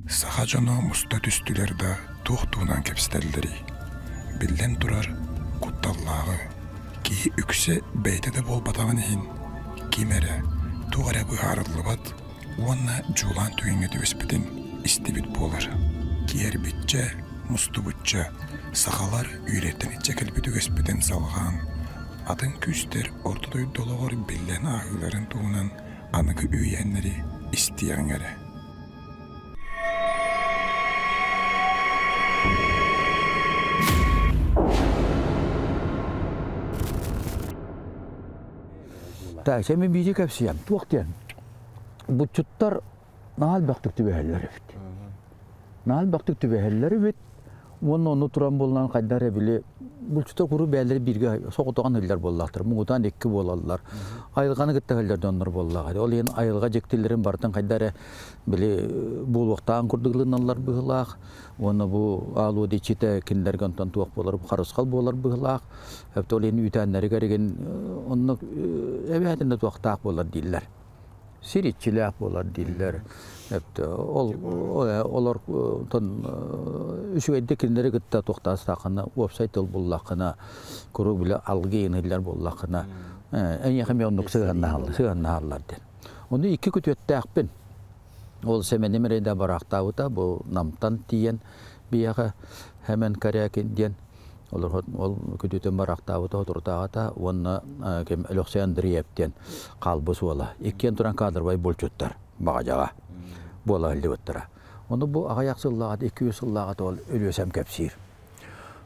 Саха дьоно муста түстүлэр да туох туһунан кэпсэтэллэрий? Биллэн турар, кутталлааҕы. Киһи үксэ бэйэтэ да буолбатаҕын иһин, ким эрэ, туох эрэ быһаарыллыбат уонна дьулаан түгэҥҥэ түбэспитин истибит буолар. Киэрбиччэ, мустубучча, сахалар үөрэттэн иччэ кэлбит үгэспитин салҕаан, атын күүстэр орто дойду олоҕор биллэн ааһыыларын туһунан аныгы үүйээннэри истиэҕиҥ эрэ. Так, сэмин биири кэпсиэм. Туох диэн? Буччуттар наһаа элбэхтик түбэһэллэр эбит. Наһаа элбэхтик түбэһэллэр эбит. Уонна ону туран буоллаан хайдах эрэ били булчуттар куруук бэйэлэрэ бииргэ соҕотоҕун иһиллэр буоллахтар. Муҥутаан икки буолаллар. Айылҕаны кытта иһиллэр дьоннор буоллаҕа. Ол иһин айылҕа дьиктилэрин барытын хайдах эрэ били буолуохтааҕын курдук ылыналлар быһыылаах. Уонна бу аал уот иччитэ кинилэргэ онтон туох буолар, харысхал буолар быһыылаах. Ол иһин үүтээннэригэр игин оннук эбээтин да туохтаах буолар дииллэр. Сир иччилээх буолар дииллэр. Ол олор үчүгэйдик кинилэри кытта туохтаастааххына, уопсай тыл буллаххына, куруук били алгыы иҥиллэр буоллаххына, эйиэхэ эмиэ оннук сыһыаннаһаллар диэн. Ону икки күтүөттээхпин. Ол Сэмэним эрэйдэ бараахтаабыта, бу Намтан тиийэн биһиэхэ Хэмэн Корякин диэн олор ол күтүтүн бараахтаабыта соторутааҕыта уонна ким Өлөксөй Андреев диэн хаалбыс уола. Иккиэн туран кадровай булчуттар баҕадьаҕа буола сылдьыбыттара. Ону бу аҕыйах сыллааҕыта, 200 сыллааҕыта ол Өлүөсэм кэпсиир.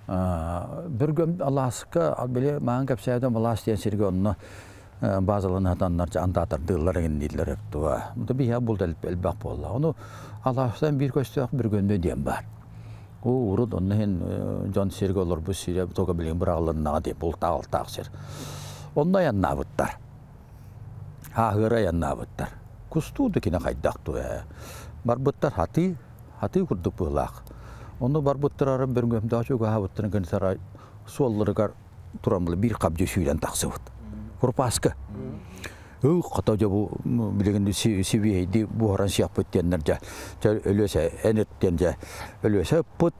Бүргөм алааска, били маан кэпсээбитим алаас диэн сиргэ онно базаланы хатаннар антаатардыыллар эҥин дииллэр туга. Биһиэхэ булт элбэх буолла. Ону алаастан биир көстөөх Бүргөндө диэн баар. Уу урут онно иһин дьон сиргэ олорбут сирэ тоҕо билигин быраҕылыннаҕа дии бултаах-алтаах сир. Онно айаннаабыттар. Ааһыары айаннаабыттар. Кустуу да кини хайдах дуо ээ. Барбыттар хатыы, хатыы курдук быһыылаах. Ону барбыттар арын бөргөмдөөх чугаһаабыттарын гын сарай суолларыгар туран биир хабдьы сүүрэн тахсыбыт. Курупааска. Ыы хата дьэ бу билигин сибиэйди буһаран сиэхпит диэннэр дьэ өлүөсэ эн диэн дьэ өлүөсэ ыппыт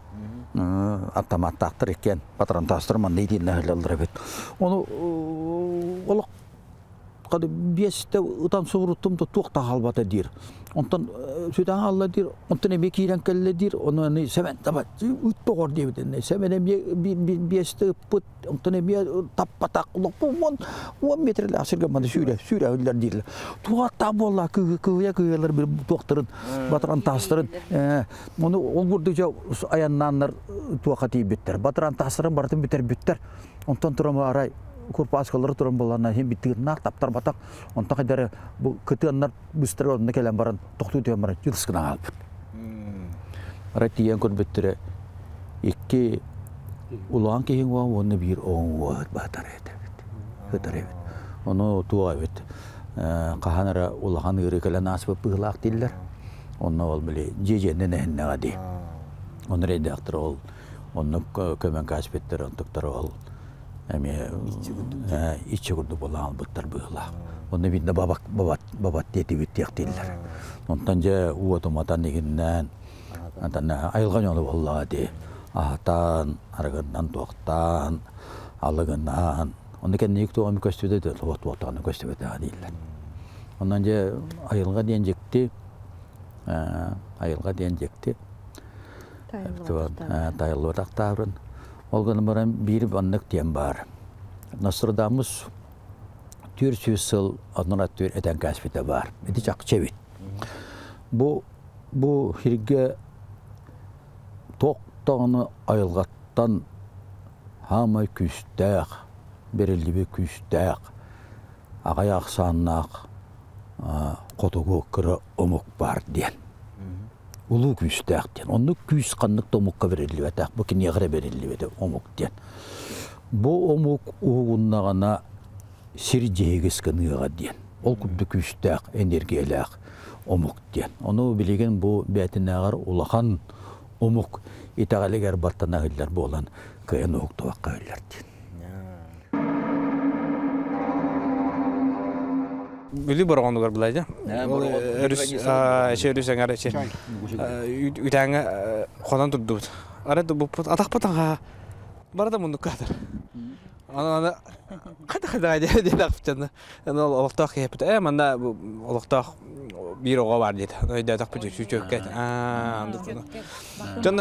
автоматтаахтар иккиэн патронтаастар манна итииннэ ыһыллаллар эбит. Ону олох биэстэ ытан субуруттум да туох да хаалбата диир. Онтон сүтэн хаалла диир, онтон эмиэ киирэн кэллэ диир, ону аны Сэмэн таба ыт тоҕор диэбит Сэмэн эмиэ биэстэ ыппыт, онтон эмиэ таппатах 10 метрлээх сиргэ маны сүүрэ сүүрэ үллэр дииллэр. Туохтаах буолла кыһыйа кыһыйалар бир туохтарын батырантаастарын ону ол курдук дьэ айаннааннар туохха тиийбиттэр. Батырантаастарын барытын бүтэрбиттэр. Онтон туран арай курпааскалары туран буолланна иһин биттигиннаах таптарбатах онтон хайдары бу кытыаннар быстар онно кэлэн баран тохтуу түһэн баран дьылыс гынан хаалбыт. Арай тиийэн көрбүттэрэ икки улахан киһи уонна биир оҕоҥ уоһут баатар эбит. Ытар эбит. Ону туох эбит хаһан эрэ улахан ыарыы кэлэн ааспыт быһыылаах дииллэр. Онно ол били дьиэ-дьиэннэн эһиннэҕэ дии. Онно эрэйдээхтэр ол оннук көмөн кээспиттэр онтуктара ол эмиэ иччи курдук буолан албыттар быһыылаах. Онно биирдэ бабак бабат бабат диэтибит диэхтииллэр. Онтон дьэ уот уматан иһиннээн антон айылҕа ньолу буоллаҕа дии. Аһатан, арыгыннан туохтаан, алыгынаан. Онно кэнники туох эмэ көстүбүтэ туох туохтаҕына көстүбэтэҕэ дииллэр. Онон дьэ айылҕа диэн дьикти, айылҕа диэн дьикти. Тайыллыбатахтаабын. Ол гынан баран биир маннык диэн баар. Нострадамус 400 сыл оннун аттыыр этэн кээспитэ баар. Ити чахчы эбит. Бу бу сиргэ туох даҕаны айылҕаттан хаамай күүстээх, бэриллибит күүстээх, аҕай ахсааннаах хотугу кыра омук баар диэн. Улуу күүстээх диэн. Оннук күүс ханнык да омукка бэриллибэтэх, бу киниэхэ эрэ бэриллибэтэ омук диэн. Бу омук уһугуннаҕына сир дьиһигис гыныаҕа диэн. Ол курдук күүстээх, энергиялээх омук диэн. Ону билигин бу бээтинээҕэр улахан омук итэҕэлигэр баттана иһиллэр буолан кыайан уһуктубакка иһиллэр диэн. Бүлүү Бороҕонугар былай дьэ. Ол өрүс эчи өрүс эҥэр эчи үтээҥҥэ хонон турдубут. Ара буппут атахпыт аҕаа барыта муннукка атар. Аны хата хата диэн Аны олохтоох киһиппит ээ манна олохтоох биир оҕо баар диэтэ. Өйдөөтөхпүт чүчүөккэ. Аа Дьон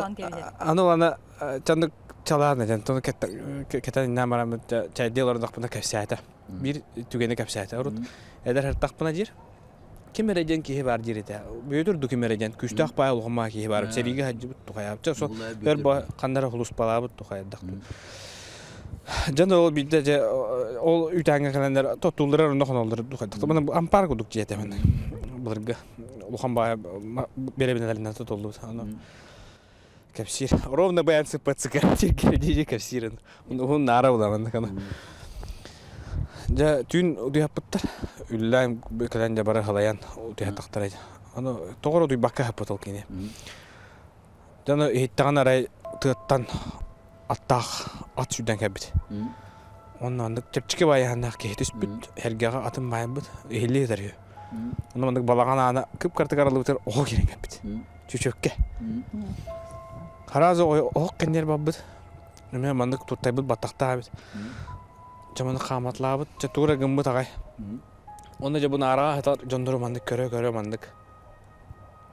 аны аны чаннык чалаан этэн тону кэтэн иннээн бараммыт чайдыы олордохпуна кэпсээтэ. Биир түгэни кэпсээтэ. Урут эдэр сыртахпына диир ким эрэ диэн киһи баар диир этэ. Бүөтүр ду ким эрэ диэн күүстээх баай улахаммаа киһи баар. Сэриигэ сылдьыбыт тухайаабыт. Сол өр ханна эрэ хулуспалаабыт тухайдах. Дьон ол биирдэ дьэ ол үүтээҥҥэ кэлэннэр тоттууллар онно хоноллор духайдах. Маны ампаар курдук дьиэ этэ былыргы улахан баай бэрэбинэлэринэн тутуллубут. Аны кэпсиир. Ровно баян сыппат сыкар сиргэ дии кэпсиирин. Уһун наара буламын кана. Дьэ түүн утуйаппыттар. Үллээн кэлэн дьэ бары халайан утуйаттахтар. Аны тоҕор утуйбакка хаппыт ол кини. Дьону иһиттэҕин арай тыаттан аттаах ат сүүрдэн кэлбит. Онно оннук чэпчэки баайаһаннаах киһи түспүт, эргэҕэ атын баайбыт, иһиллии сытар үһү. Онно маннык балаҕан аана кып-кыратык арыллыбытыгар оҕо киирэн кэлбит. Чүчүөккэ. Хараазы оһох кэннигэр барбыт. Эмиэ маннык туттайбыт баттахтаах эбит. Дьэ маннык хааматалаабыт, дьэ тугу эрэ гыммыт аҕай. Онно дьэ бу наараҕа сытар дьоннору маннык көрө-көрө маннык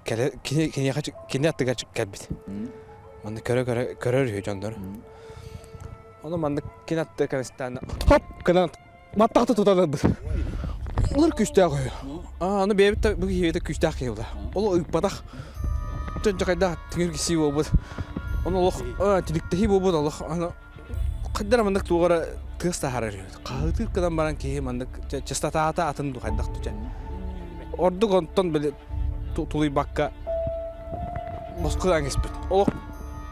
кэлэ кини киниэхэ кини аттыгар кэлбит. Маннык көрө-көрө көрөр үһү дьоннор. Ону маннык кини аттыгар кэлистаан хоп гынан баттахта тутан ылбыт. Улар күүстээх үһү. Аа, аны бэйэбит да бу киһибит күүстээх киһи буолла. Ол ыыппатах. Дьон дьакайдаах тиҥиргисии буолбут. Ону олох тиликтэһии буолбут олох. Аны хайдах маннык туох эрэ тыас таһаарар үһү. Хаһыытыыр гынан баран киһи маннык частотата атын дуу хайдах дуу Ордук онтон били тулуйбакка босхо испит. Олох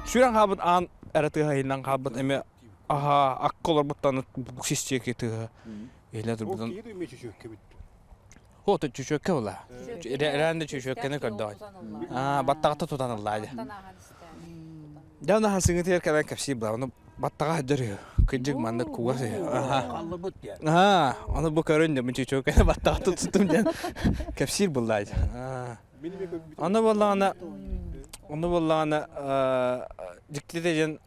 сүрэн хаалбыт аан эрэ тыаһа иһиллэн хаалбыт эмиэ аһаа акка олорбуттан сис тыаһа иһиллэ турбутун. О, чүчүөккэ була. Эрээн да чүчүөккэни көрдөҕүн. Аа, баттаҕата тутан ыллаа дьэ. Дьэ, ону сыҥытыгар кэлэн кэпсиир була. Ону баттаҕа сылдьар үһү. Кырдьык маннык кугас үһү. Халлыбыт диэн. Аа, ону бу көрүн дьэ, мин чүчүөккэни баттаҕа тутустум диэн кэпсиир буллаа дьэ. Ону буоллаҕына, ону буоллаҕына, дьиктитэ диэн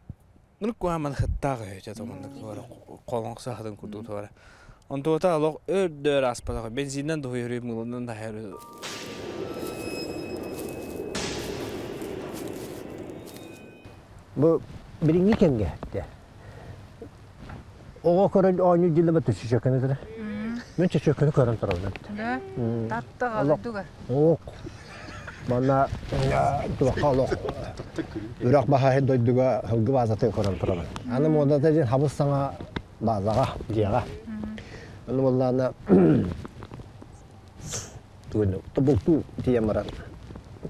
Нур куһааман хыттаах үһү дьэ маннык туора холоҥ саһатын курдук туора. Онтуота олох өрдөр ааспатах бензиннэн дуһуйар мылынан таһар. Бу билиҥҥи кэмҥэ оҕо көрөн оонньуу дьыллыба чөчөкөнү турар. Мен чөчөкөнү көрөн турабын. Таптаҕа дуга. Ок. Манна туохха олох үрэх баһа дойдуга сылгы баазатын көрөн турабын. Аны муодата диэн хабыс саҥа баазаҕа, дьиэҕэ. Аны буоллаҕына тобултуу тиийэн баран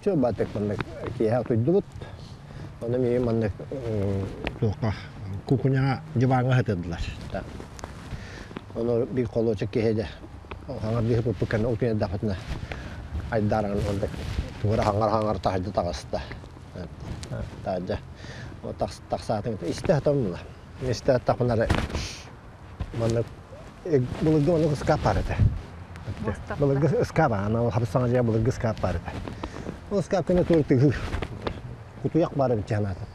чө баатык маннык киэһэ утуйдубут. Ону миигин маннык туохха кухняҕа дьыбааҥҥа сытырдылар. Ону биир холуочук киһи дьэ хаҥардыы сыппыппыт кэннэ утуйан эрдэхпитинэ айдааран оннук тугу эрэ хаҥар-хаҥар таһырдьа таҕыста. Таһырдьа тахсаатын истэ сатаммыла. Истэ саттахпына эрэ маннык былыргы оннук ыскаап баар этэ. Былыргы ыскаап ана хабыс саҥа дьиэ былыргы ыскаап баар этэ. Ол ыскаап кэннэ тур тыгыр. Кутуйах баар эбит санаатым.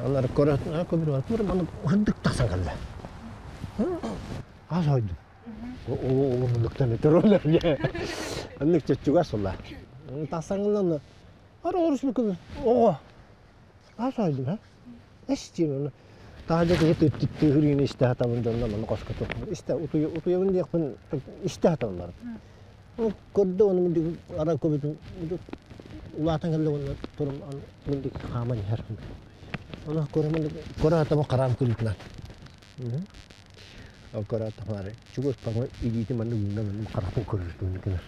Оннор көрө көрө маннык ырдык тахсан кэллэ. Аз ойдум. Ол муннуктан өтөрөлөр дьэ. Оннук чөччүгас ула. Тахсан кэллэ ара орус бүкү оҕо. Аз ойдум ha. Эс диэн оны. Таһырдьа киһи тыһырыыны истэ сатабын дьонно манна хоско туохпун истэ утуйабын диэхпин истэ сатабын барым. Көрдө ону мин ара көбүтүн улаатан кэллэ уонна турум мин хааман иһэр. Ону көрөмүн көрө сатабын хараам күлүтүнэн. Ол көрө сатабын чугас пама илиитин манна үүннэ манна харахпын көрүстүн гынар.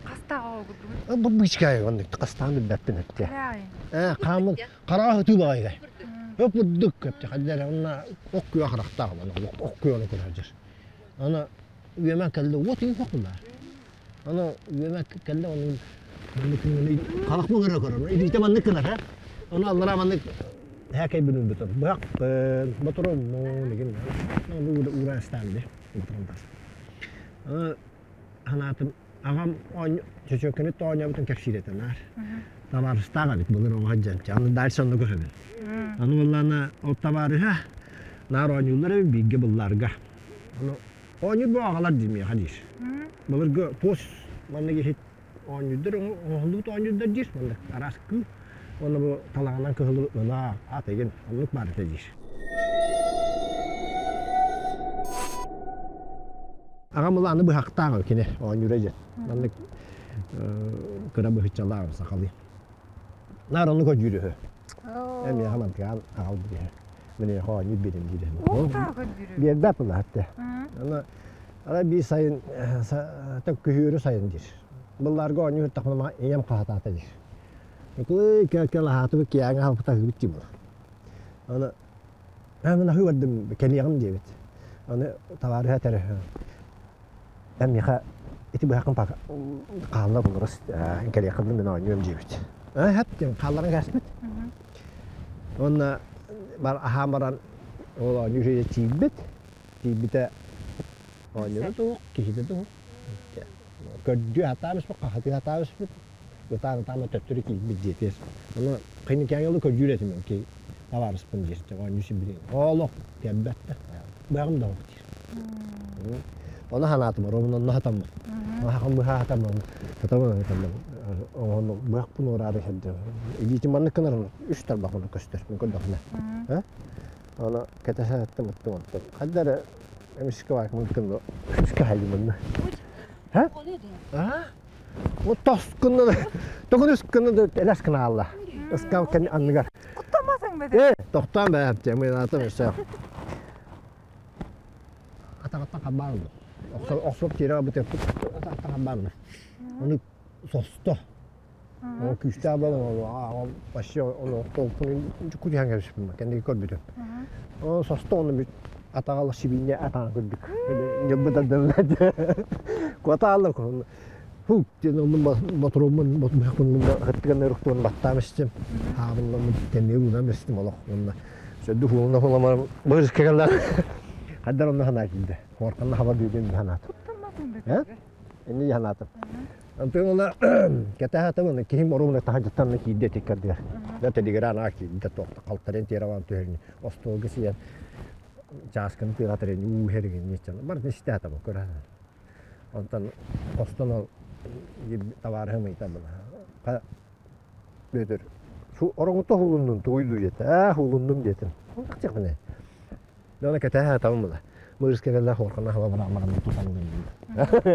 Хастааҕа оҕо Бу бычкай оннук хастаан билбэппин эттэ. Ээ хаамын хараҕа ытыы баҕайы. Өп үрдүк көптө хаддара онна ок күө харахтаах аны ок күө көрөр. Аны үөмэн кэллэ уот иин хокулар. Аны үөмэн кэллэ оны маннык харахпын көрө көрөр. Илиитэ маннык гынар ха. Оны аллара маннык хәкәй бүнүн бүтөр. Быһак батыром нигин. Бу ура станды. Батыром тас. Аны Ханаатым аҕам чөчөкөнү тооньобутун кэпсиир этэ наар. Табаарыстаах эбит былыр оҕо сылдьан. Аны дальше онно көһөбүн. Аны буоллаана ол табаарыһа наар оонньууллар эбит бииргэ былларга. Аны оонньуур бу аҕалар дии миэхэ диир. Былыргы туос маннык иһит оонньуурдар оҥоһуллубут оонньуурдар диир. Маннык араас кыыл. Уонна бу талаҕынан кыһылы ынаа аат эгин оннук баар этэ диир. Аҕам ылааны быһахтаах кини оонньуура дьэ. Маннык кыра быһыччалаах сахалыы. Наар ону көрдүүр үһү. Эмиэхэ мантыгаан аҕалбыт үһү. Мин оонньуур биэрим диир. Биэрбэт була хатта. Аны ара биир сайын күһүөрү сайын диир. Былларга оонньуур тахмана ийэм хаһатаата диир. Кыл кэл аһаатыбыт киэҥ аһалбыт дии була. Аны Мин аһыы бардым, кэлиэҕим диэбит. Аны табаарыһа этэр эн миэхэ ити быһаххын хаалла булурус кэлиэххин мин оонньуом диэбит. Хэп диэн хаалларан кээспит. Уонна бар аһаан баран ол оонньуу үчүгэй тиийбит. Тиийбитэ оонньуура туох, киһитэ туох. Көрдүү сатаан испит, хаһытыы сатаан испит. Ытаан-ытаан төттөрү киирбит диэтиэс. Ону Кайныкяҥылы көрдүүр этим ки табаарыспын диир. Оонньуу сибилигин. Олох кэлбэт да. Быһаҕым да диир. Ону ханаатым, оромун онно хатаммын. Хахам быһа хатаммын. Хатаммын хатаммын. Ону быһахпын уораары сылдьар. Илиитим маннык гынар үс тарбах ону көстөр. Мин көрдөхүнэ. Ону кэтэсэ саттым ыттым онтон. Ханна эрэ эмискэ баакмын кынна үскэ хайдым Ха? А? Вот тос гынна токунус гынна элэс гына алла. Ыскал кэн анныгар. Куттамасың бе? Э, тохтоон бэ, мен атым өссө. Атаҕаттан хабаан. Охсуп тиэрэ бу атаҕаттан хабаан. Оны состо. Ол күүстээх буолан вообще ону толкун кутуһан кэбиспин кэнники көрбүтүм. Ол состо ону бүт атаҕала сибиинньэ атаҕын көрдүк. Ньылбытардылар. Куотаалла Фу, диэн оннун ботурууммун ботумһахпын хыттыган өрүктуон баттаам истим. Хаабылламмын тэмиэ уунам истим олох. Онно сөддү хуулна хуламар бырыска кэллэр. Хаддар онно ханаа киирдэ. Хуорканна хаба бүүгүн ханаатым. Инни ханаатым. Антон ола кэтэһэ киһим оруумна таһырдьаттан киирдэ тиккардыгар. Да телеграм аа киирдэ туохта халтарен тиэраван түһэрин остуолга сиэн чаасканы тыаҕатарын уу herигин ниччан бар истэ табы көрө. Онтон хостон ол табаарыһым ыйтабын. Бүөтүр ороҥута хулуннун тугуйду диэтэ. Аа хулуннум диэтим. Тахчахпын. Дона кэтэһэ табым була. Мырыска кэллэ хоркана хаба барамарам тутан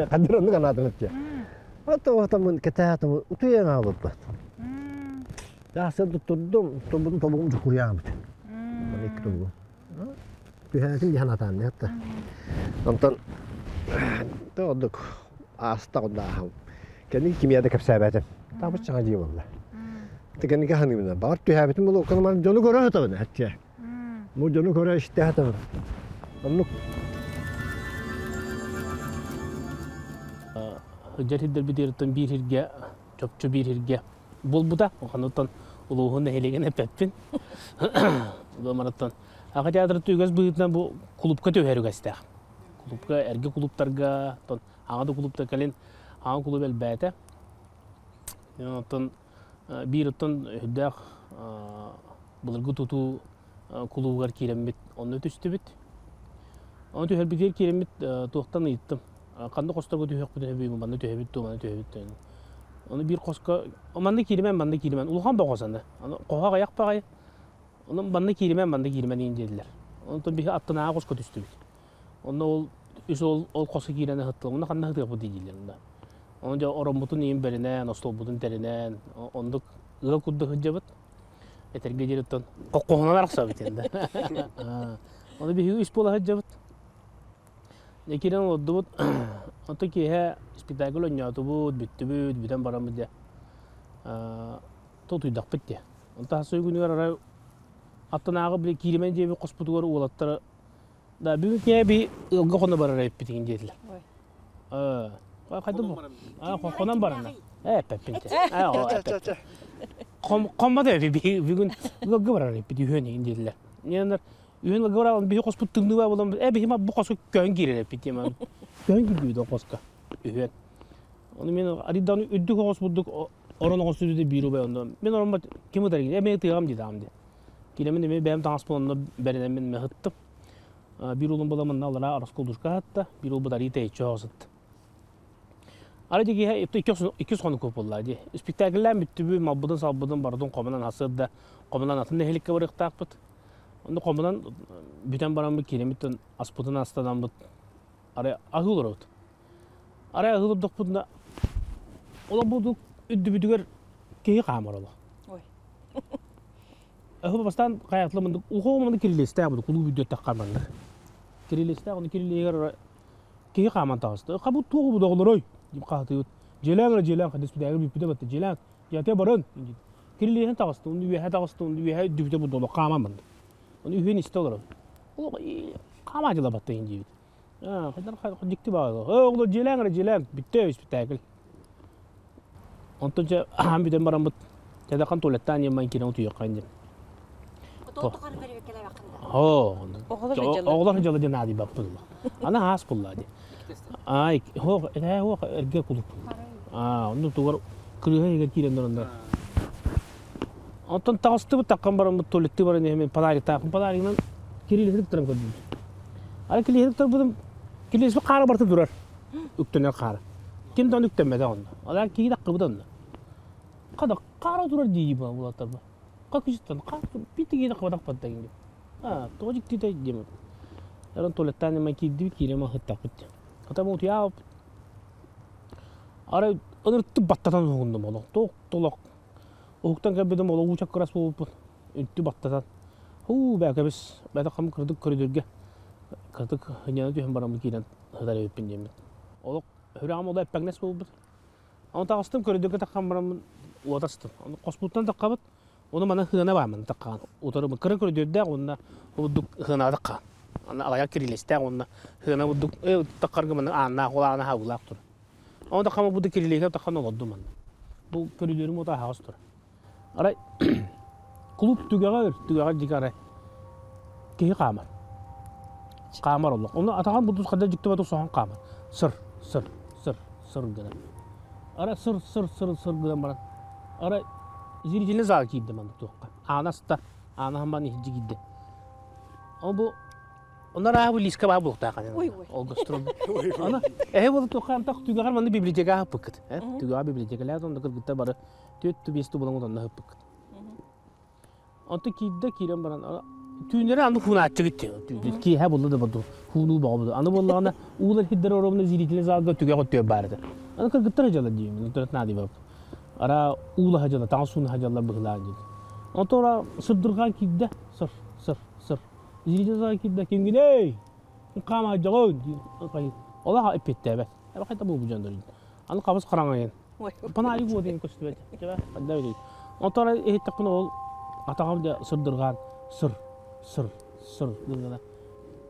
Хадыр оннук анаатым этче. Ото отамын кэтэһэ табы утуйан аалыппат. Тахсан туттурдум, тобун тобугум жукуяабыт. Икки тобугум. Түһээтин диһан атаан хатта. Онтон тоодук ааста одааһым. Кэнники кимиэ да кэпсээбэтим. Табыс чаҥа дии буолла. Кэнники ханыыбына баҕар түһээбитим буолуо, дьону көрө сытабын этче. Бу дьону көрө истэ сатабын. Оннук. Сылдьар сирдэрбититтэн биир сиргэ, чопчу биир сиргэ буолбута. Онтон улууһун нэһилиэгин эппэппин. Мараттан Аха театры үгэс быһыытынан бу кулупка түһэр үгэстээх. Кулупка, эргэ кулуптарга, оттон аҕа да кулуптар кэлин аҕа кулуп элбээтэ. Оттон биир оттон үрдээх былыргы тутуу кулуубугар киирэммит онно түстүбүт. Ону түһэрбитигэр киирэммит туохтан ыйыттым. Ханна хосторго түһүөхпүтүн сөбүй, манна түһэбит дуу, манна түһэбит дуу. Ону биир хоско манна кииримэн, манна кииримэн. Улахан боҕос аны. Аны хоһо аҕыйах баҕайы. Ону манна кииримэн, манна кииримэн диэн диэтилэр. Онтон биһи аттынааҕы хоско түстүбүт. Онно ол үс ол ол хоско киирэн ыһыттылар. Онно ханна ыһытыахпыт дииллэр онно. Ону дьэ ороммутун иин бэринэн, остуолбутун тэринэн, оннук ыал курдук сылдьабыт. Этэргэ диэри оттон хоххоһунан арахсабыт енді. Ону биһиги үс буола сылдьабыт. Дьэ киирэн олордубут. Онтон киэһэ спектакль оонньоотубут, бүттүбүт, бүтэн бараммыт дьэ. Тутуйдахпыт дии. Онтон хас күнүгэр арай аттынааҕы били кииримэн диэбит хоспутугар уолаттара да бүгүн киэһэ би ыалга хоно барар эппитиҥ диэтилэр. Хайда бу? Хонон баранна. Эппэппин те. Хоммады бүгүн ыалга барар эппит үһүөн иһин диэтилэр. Ненер үһүн ыалга баран биһи хоспут тымныыба болон э биһи бу хоско көөн киирэр эппит диэмэн. Көөн киирдибит ол хоско. Үһүөн. Ону мен арыйдаҕына үрдүк оҕус бурдук орон оҕус сүрүдэ биир убай онно. Мен ороммот ким ытар кини эмиэ ытыаҕым диэтаҕым дии. Киирэммин эмиэ бэйэм таҥаспын онно бэринэммин эмиэ ыһыттым. Биир уолум буола манна аллараа расколдушка аһатта, биир уолбут арыы тэйиччи оҕус ытта. Ары дии иккис хонук буолла дии. Спектакльлээн бүттүбүт, малбытын-салбытын барытын хомунан асыыр да хомунан атын нэһиликкэ барыахтаахпыт. Онно хомунан бүтэн бараммыт киирэммит аспытын астанаммыт арай аһыы олоробут. Арай аһыы олордохпутуна олорбутук үрдүбүтүгэр киһи хаамар олох. Ой. Аһы бастаан хайатлы мындык ухоо мындык кирилиэстээх буду кулуу бүдүөттэх хааманнар. Кирилиэстээх оны кирилиэгэр киһи хааман таҕыста. Хабы туох бу доҕолорой дип хаһытыыбыт. Дьиэлээн эрэ дьиэлээн хадыс бүтээгэр бүппүтэ батта дьиэлээн дьиэтэ баран кирилиэһин таҕыста онну үөһэ таҕыста онну үөһэ үрдүбүтэ бу доло хааман манна. Ону үһүөн истэ олорон. Хаамаа дьыла батта иһин диибит. Хайдар дьикти баҕайы. Өө оҕолор дьиэлээн эрэ дьиэлээн бүттэ испитээкил. Онтон дьэ аһаан бүтэн бараммыт тэдэхан туалеттаан диэн киирэн утуйуохха диэн. Оҕолор дьала диэн аадыйбаппын ыла. Аны аас булла ди. Ай, хоох, этэ хоох эргэ кулуп. Аа, онну тугар кырыыһа иһигэр киирэн турандар. Онтон таҕыстыбыт таххан бараммыт туалетты баран иһэмин подариктаахпын подаригынан кирилиһирик туран көрдүм. Ары кирилиһирик турбутум кирилиһирик хаара барыта турар. Үктэнэр хаара. Ким да үктэммэтэ онно. Алар киһи таххыбыт онно. Хада хаара турар дии булаттарба. Как күчүттэн биир таххыбатах баттагин дип. Аа, тоҕо дьиктитэй диэм. Эрон туалеттаан эмэ киирдибит киирэн аһыттахпыт. Хата утуйаабыт. Арай ыныртып баттатан уһугуннум олох. Туох толох. Уһуктан кэлбитим олох уу чаккырас буолбуппун. Үнтү баттатан. Һуу бээкэбис бэйэтэ хам кырдык көрүдүргэ кырдык ынньана түһэн бараммын киирэн сытар эбиппин диэммин. Олох сүрэҕим олох эппэҥнэс буолбут. Ону таҕыстым көрүдүргэ таххан бараммын уотастым. Ону хоспуттан таххабыт. Ону мана хыана бааммын таххаан. Утары кыра көрүдүрдээх уонна бурдук хыанаҕа таххаан. Аны алайар кирилиэстээх уонна хыана бурдук таххарга манна ааннаах ол аана хаабылаах тур. Ону таххама бурдук кирилиэһэ таххан олордум манна. Бу көрүдүөрүм уота аһаҕас тур. Арай клуб түгэҕэр түгэҕэр дьигэ арай киһи хаамар. Хаамар олох. Ону атаҕын бурдус хадда дьикти батык соһон хаамар. Сыр, сыр, сыр, сыр гынан. Арай сыр, сыр, сыр, сыр гынан баран. Арай зрительный зал киирдим маннык туохха. Аана аста, аана хамбан иһирдьи киирдэ. Ол бу Онно арааһы лиска баа буолуохтаах ол гастрол. Аны эһэ буолу туохха антах түгэҕэр манна библиотека аһаппыккыт. Түгэҕэ библиотекалаах онно кыргыттар бары түөрт биэс тубулан онно аһаппыккыт. Онто киирдэ киирэн баран түүннэри аны хунааччыгыт киэһэ булла да буду хуунуу бөҕө буду аны буоллаҕына уулар хиддер оромна зрительный залга түгэх өттүгэр баар этэ аны кыргыттар дьала диим наадый ара уулаһа дьала таҥас суунаһа дьаллар быһылаан диэн онто ора сырдырҕаан киирдэ сыр сыр сыр зрительный залга киирдэ кимгинэй хаама дьоҕой олох эппиэттээбэт хайта буолбут дьон аны хабыс хараҥайын Панайы буо диэн көстүбэт. Онтон иһиттэхпинэ ол атаҕым дьэ сырдырҕаан сыр сыр сыр гына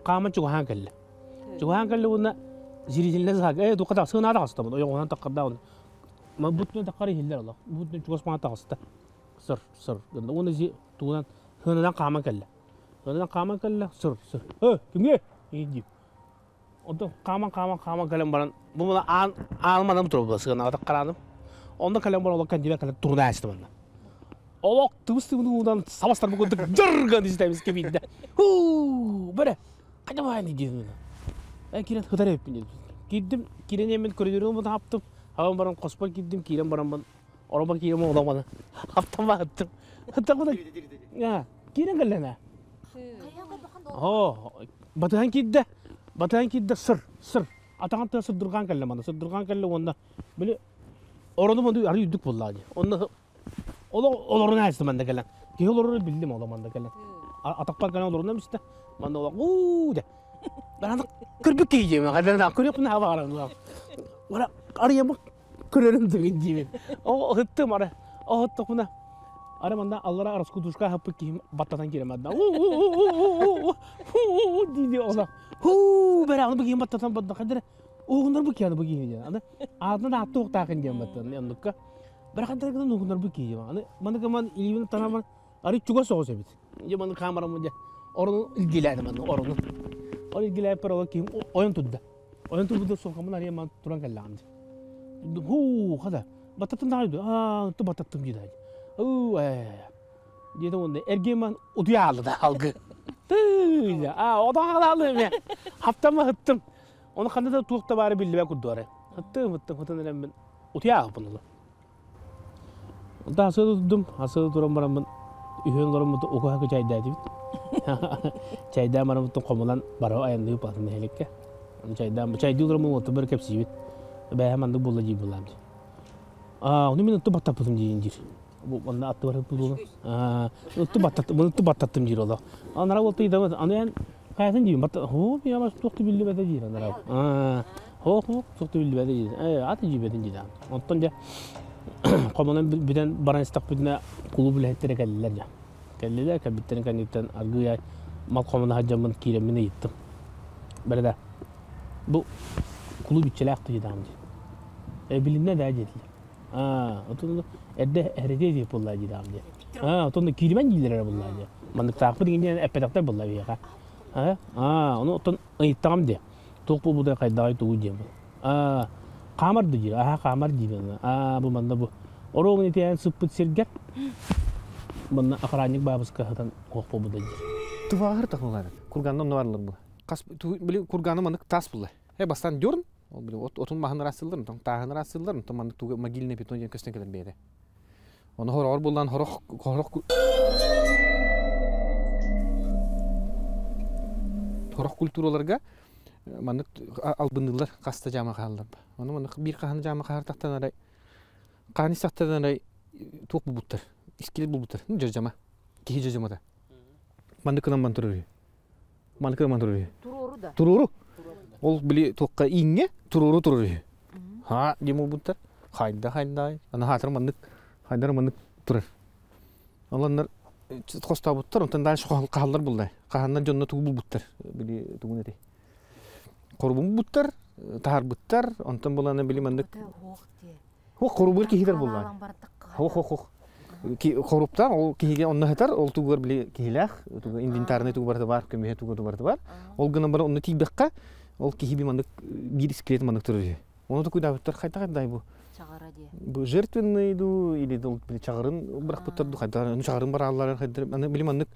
хааман чугаһаан кэллэ. Чугаһаан кэллэ уонна зрительнай саага ээ духа сыана таҕыстабын ойоҕоһунан таххардаабын. Бутун таххар иһиллэр олох. Бутун чугас маҥа таҕыста. Сыр сыр гынна уонна тугунан сыананан хааман кэллэ. Сыананан хааман кэллэ сыр сыр. Э кимҥэ? диир. Онтон хааман-хааман хааман кэлэн баран, бу мына аан ааным анам турар сыанаҕа харааным. Онно кэлэн баран олох кэннибэр кэлэн турунаа истим онно. Олох тыбыс-тыбыны уунан сабастарбы курдук дьырган истэбис кэбиирдэ. Хуу, бэрэ, хайда баайын диэн. Э киирэн хытар эбиппин диэн. Киирдим, киирэн эмин көрүдүрүн хаптым. Хабан баран хоспор киирдим, киирэн баран ороба киирэн оҕоломаны. Хаптан бааттым. Хыттакпыта. Киирэн кэллэнэ. Оо, батыһан киирдэ, батыһан киирдэ сыр, сыр. Атаҕын тыа сырдырҕаан кэллэ маны, сырдырҕаан кэллэ уонна били орону манды арый үрдүк буоллаҕа дии. Онно олох олорун аайсы манна кэлэн. Киһи олорору биллим оло манна кэлэн. Атахпар кэлэн олорунам истэ. Манна олох уу де. Баран көрбүт киһи диэмэ, хайдан көрүөхпүн хаба баран. Ора арыйамы көрөрүм дыгын диибин. О ыттым ара. Оһоттохуна Ара манна аллара раскудушка аһаппыт киһим баттатан киирэн барда. Дии ола. Хуу бэрэ аны бу киһим баттатан барда. Хадыр уһуннар бу киһи аны бу киһи диэн. Аны аатынан аатты уохтаахын диэн баттан оннукка. Бэрэ хантар гынан уһуннар бу киһи. Аны маны гыман илиибин тараман ары чугас соҕус эбит. Дьэ маны камерам дьэ орону илгилээтим аны орону. Ол илгилээппэр ол киһим ойон турда. Ойон турбута сумкамын арыйан туран кэллэҕим дии. Һуу, хата, баттаттым даҕаны дуу, аа, ту баттаттым дии даҕаны. Уу, ээ. Диэтэ уонна эргиэмэн утуйа хаалла да алгы. Тыый, аа, отон хаалаалым эмиэ. Хаптама ыттым. Ону ханна да туох да баара биллибэт курдук эрэ. Ыттым, ыттым, ытан эрэммин утуйа хаалбын олор. Онтон асыа турдум, асыа туран бараммын үһүөн олороммут укуһа чайдаатыбыт. Чайдаан бараммыттан хомунан бары айанныыбыт атын нэһилиэккэ. Чайдаан, чайдыы олороммун уоттан бары кэпсиибит. Бэйэм маннык буолла дии буоллаам дии. Аа, ону мин отту баттаппытым диин диир. Бу манна аттыбар буолуо. Аа, отту баттаттым, отту баттаттым диир олох. Анара уолта ыйдамат, аны эн хайатын диибин, батта, хоо, я туох да биллибэтэ диир анара. Аа, хоо, хоо, туох да биллибэтэ диир. Ээ, аты дьиибэтин диир. Онтон дьэ хомунан бүтэн баран истэхпитинэ кулууп үлэһиттэрэ кэллилэр дьэ. Кэллилэр, кэлбиттэрин кэнниттэн аргыый мал хомуна сылдьаммын киирэммин ыйыттым. Бэрэ бу кулууп иччилээх дии дии. Э, билиннэ да диэтилэр. Аа, отон эрдэ эрдэ диэп буолла дии дии. Аа, отон кииримэн дииллэр эрэ буолла дии. Манныктаахпыт диэн эппэтэхтэр буолла биһиэхэ. Аа, ону отон ыйыттаҕым дии. Туох буолбутай хайдаҕай тугу диэн. Аа, хаамар да диир. Аха, хаамар диир. Аа, бу манна бу. Оруобун итиэн сыппыт сиргэр манна охранник баабыска сытан уох буолбута диир. Туваҕар тахылар. Курганна онно барлар бу. Хас били курганы маннык таас булла. Э бастан дёрн, ол били отун маһын ыраастыыллар, онтон тааһын ыраастыыллар, онтон маннык туга могильный питон диэн көстөн кэлэр бэйэтэ. Ону хороҕор буллан хорох хорох хорох культураларга маннык албынныыллар хаста жаама хааллар. Ону маннык биир хаһан жаама хаһар арай хаан истахтан арай туох булбуттар, скелет булбуттар, ну жажама, киһи жажамата. Маннык кынан ман турар. Маннык кынан турар. Туруору да. Туруору. Ол били туохха ииҥҥэ туруору турар үһү. Ха диэн буолбуттар. Хайда хайда аны хаатыр маннык хайдар маннык турар. Олоннор хостообуттар, онтон дальше хаһаллар булла. Хаһаннар дьонно тугу булбуттар. Били тугун этэй. Хорубун булбуттар, таһарбыттар, онтон булана били маннык Хох хорубур киһитер булла. Хох хох хох. Хоруптан ол киһиге онно хатар, ол тугар били киһилээх, тугу инвентарный тугу барыта бар, көмүһэ тугу барыта бар. Ол гынан бары онно тиийбэххэ, ол киһи би маннык биир скелет маннык турар үһү. Оны тукуйдаабыттар хайта хайдай бу. Чаҕара диye. Бу жертвенный ду или дол били чаҕарын бырахпыттар ду хайда, аны чаҕарын барааллар хайдар, аны били маннык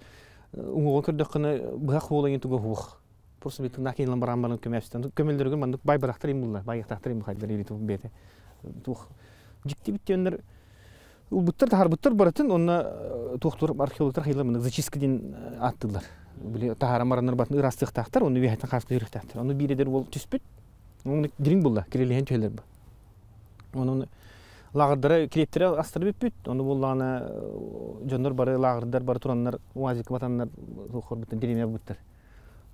уҥуоҕун көрдөххүнэ быһах хуола ин туга хуох. Просто бит на кейлан баран баран көмөстөн. Көмөлдөргө маннык бай барахтар им булла, бай яхтахтар им хайдар или тух бете. Тух жикти биттеннер улбуттар тахарбыттар баратын, онна туохтур археологтар хайла маннык зачистка дин аттылар. Били тахара мараннар батын ырастыктахтар, оны вехтан хаска үрөхтахтар. Оны биредер бол түспүт. Оны дирин булла, кирелehen түһелер бу. Оны лагырдары килеттере астырып бүппүт. Оны булланы дьоннор бары лагырдар бары тураннар, уазик батаннар тухор бүтүн дирине буттар.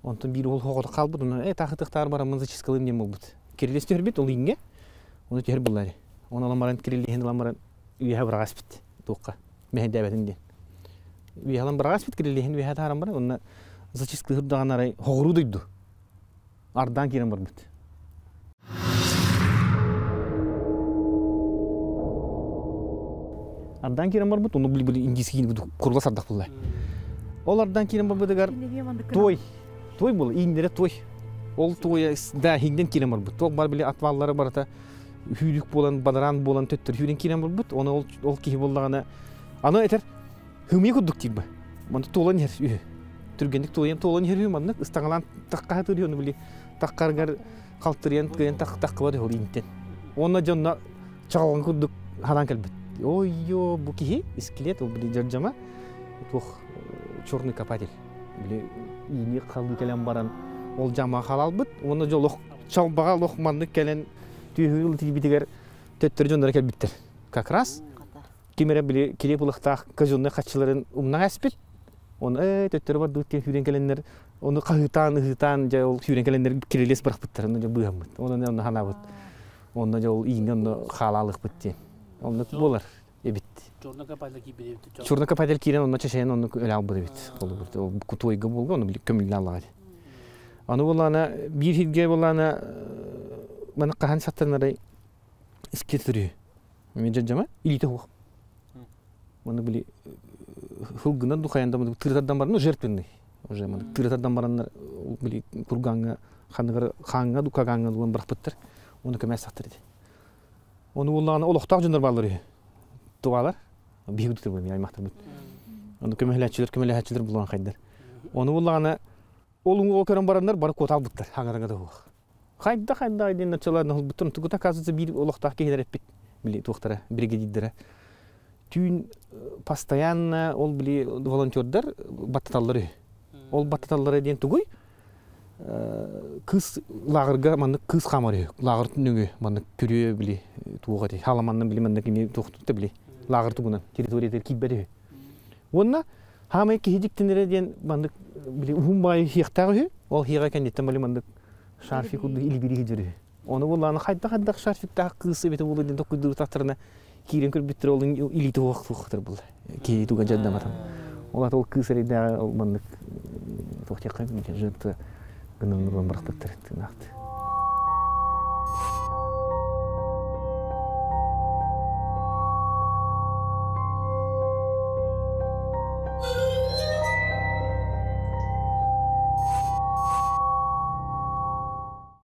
Онтон биир ол хоҕото хаалбыт, онон э таахытыктаар бараммын зачисткалыым диэн буолбут. Кирилиэс түһэрбит ол иҥҥэ, ону түһэр буллари. Оны ылан баран кирилиэһин ылан баран үөһэ быраҕаспыт туохха мэһэйдээбэтин диэн. Үөһэ ылан быраҕаспыт кирилиэһин үөһэ таһааран баран, онно зачисткалыыр даҕаны арай хоҕуруу дойду. Ардаан киирэн барбыт. Ардаан киирэн барбыт, ону били били индийский курла сардах булла. Ол ардаан киирэн барбытыгар той, той була, ииннэрэ той. Ол той да хинден киирэн барбыт. Туох бар били отваллары барыта хүүлүк буолан, бадараан буолан төттөр хүүрэн киирэн барбыт. Оны ол, ол киһи буоллаҕына аны этэр хымыы курдук диир Манна туолан иһэр үһү. Түргэнник туойан туолан иһэр үһү маннык ыстаҥалаан таххаһытыр үһү ону били таххаргар халтырыйан кыайан таххыбат үһү ол иинтэн. Уонна дьонно чаҕылҕан курдук ханаан кэлбит. Ой-йо, бу киһи скелет, ол били дьардьама туох черный копатель. Били иини халыы кэлэн баран ол дьама халалбыт. Уонна дьэ олох чалбаҕа олох маннык кэлэн түөһү тиийбитигэр төттөрү дьонноро кэлбиттэр. Как раз ким эрэ били килиэп ылыхтаах казенный хаччыларын умнан эспит. Оны ээ төттөрү бардыбыт диэн сүүрэн кэлэннэр ону хаһыытаан ыһыытаан дьэ ол сүүрэн кэлэннэр кирилиэс бырахпыттар онно дьэ быыһаммыт. Онон онно ханаабыт. Онно дьэ ол ииҥҥэ онно хаалаалыхпыт диэн. Оннук буолар эбит. Черный копатель киирбит эбит. Черный копатель киирэн онно чэчэйэн онно өлө албыт эбит. Ол кутуойга буолга ону били көмүллэ аллаҕа. Аны буллаана биир хирге буллаана маны хаһан саттанарай скелет Мен дьадьама илиитэ суох. Манна били хылгынан духайан да тырытардан бар, ну жертвенный. Уже маннык тыырытардан бараннар били кургаҥҥа ханныгар хааҥҥа дукагаҥҥа дуган бырахпыттар. Оны көмө сахтар ити. Оны буоллаҕына олохтоох дьоннор бааллар үһү. Тугалар биһиги тутар аймахтарбыт. Оны көмөлөһөөччүлэр көмөлөһөөччүлэр булан хайдар. Оны буоллаҕына ол уҥуоҕу көрөн бараннар бары куоталбыттар хаҥараҥа да суох. Хайда хайда диэн началарна холбуттар тугута оказывается биир олохтоох киһилэр эппит били туохтара бригадирдара түүн постоянно ол били волонтердар баттаталлар үһү. Ол баттаталлара диэн тугуй? Кыыс лааҕырга маннык кыыс хаамар үһү. Лааҕыр түнүгү маннык күрүө били туох эти халаманна били маннык ини туохтута били лааҕыр тугунан территориятыгар киирбэт үһү. Уонна хаамай киһи дьиктинэрэ диэн маннык били уһун баайы хиэхтээх үһү. Ол хиэҕэ кэнниттэн били маннык шарфик курдук илибири сылдьар үһү. Ону буллааны хайдах-хайдах шарфиктаах кыыс эбитэ буолуо диэн токкуйдууртахтарына киирэн көрбүттэр ол илиитэ уохтуохтар булла. Киһи туга дьаддаматан. Ол ата ол кыыс эрейдээҕи ол маннык туох диэххэ жертва гынан барахтаттар тыынаахты.